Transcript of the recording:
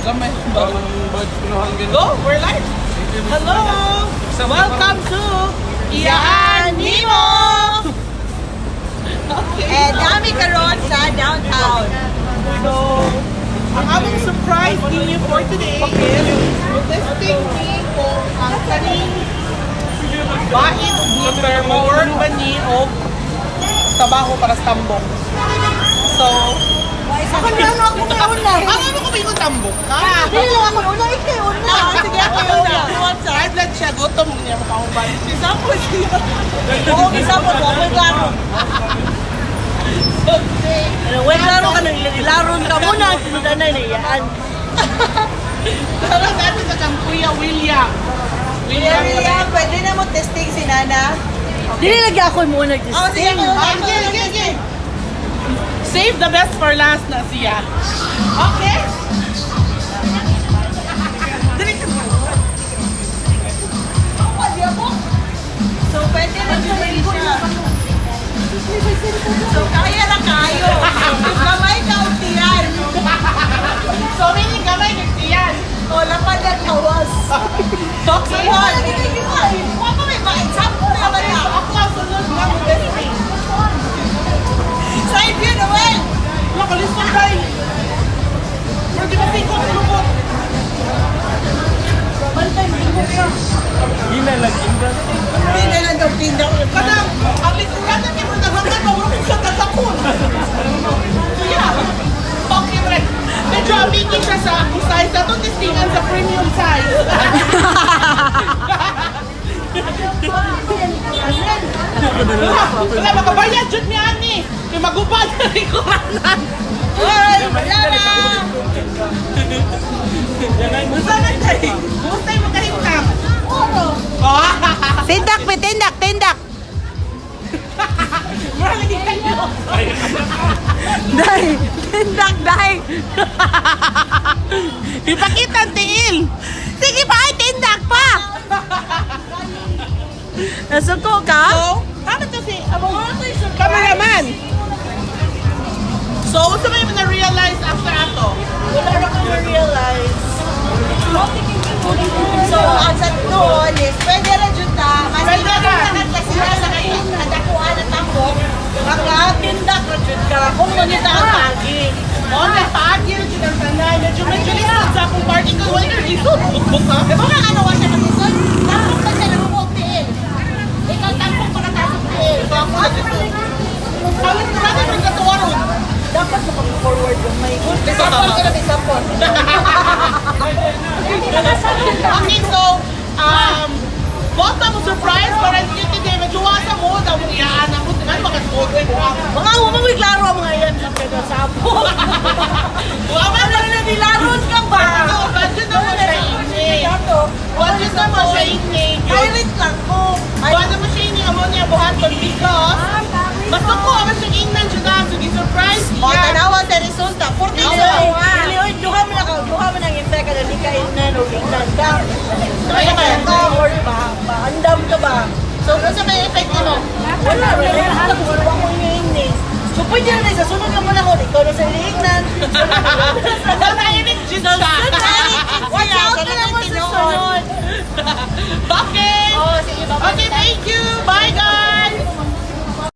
Gamay ba? Go! We're live! Hello! Welcome to Iyaan Nimo! Okay. Eh, dami karon sa downtown. So, ang among surprise ninyo for today is testing ni kung ang kaning bait ni mo-work ba ni og trabaho para sa tambok. So, Ako na lang ako may una. Ang ano ko ba yung tambok ka? Dili lang ako una, ikaw una. Sige, ako yung una. High blood siya, gutom niya makauban. Isapot siya. Oo, isapot. Ako klaro. Okay. Ano, wait, laro ka nang ilaron ka muna, sunod na iyaan. Tara sa atin sa kang Kuya William. William, William, pwede na mo testing si Nana? Dili lagi ako muna Oh, sige, testing. ako una. Ah, sige, sige, sige. Save the best for last na siya. Okay? Dili ka. So, pwede na siya. So, kaya na kayo. Gamay ka utiyan. So, meaning gamay nagtiyan. O, lapad ang lawas. Okay. So, wala na kayo. Wala pa may bait. Sampo na ba na? Ako ang sunod na mo testing. Side view, Noel. Wala ka lisod tayo. Pero di ba singkot lukot? Hindi na lang daw tinda ko. Kanang, ang likuran na mo naghangan, mawala ko sa tatakon. Kuya, okay, pre. Medyo amigin siya sa akong size. Atong testingan sa premium size. Wala, wala, makabayad jud ni ani. Kay magubad na likuranan. Ay, wala na. Unsa na tay? Bustay mo kahimtang. Oro. Oh, Tindak, pe, tindak, tindak. mura lagi kayo. Day, tindak, day. Ipakita ang tiil. Sige pa, ay, tindak pa. Nasuko ka? So, tama to si among cameraman. So, unsa may na-realize after ato? Wala ra ko na-realize. So, ang sa doon is, pwede ra jud ta. Mas Pwede ra. Kasi sa kadakuan na tambok. Maka tindak ra jud ka kung mangita ang pagi. Oh, nagpaagi rin jud ang tanan. Medyo medyo lisod sa akong party ko. Wala na lisod. Bugbog ha. Di ba nga ano, wa siya mag-isod? Tambok pa siya namumuog tiil. Ikaw tambok pa katasok tiil. So, ako nag-lisod. Ang likuratan rin katuwa ron. Dapat maka-forward yung may good. Bisapon ka na, bisapon. Okay, so, bota mo surprise para you today. Medyo wasa mo. Daw mong iyaan ako. Tingnan, makasuod mo. Mga wa mo klaro ang mga yan sa kada sabot. Wa man Ano na nilaron ka ba? Budget na mo siya ini. Budget na mo siya ini. Pirate lang ko. Budget mo siya ini. Amo niya buhaton because basta ko, amo siya ingnan siya na. So, gi-surprise O, niya. tanawa sa resulta. 14 Dili sa dili oy duha man ka, duha man ang effect kada di ka ingnan o ingnan ka. Kaya kaya. Ka or ba, ba andam ka ba? So, ano sa may effect nimo? Wala, wala. Wala ko ingin. So, pwede na sa sunod ka muna ko, ikaw na sa iliingnan.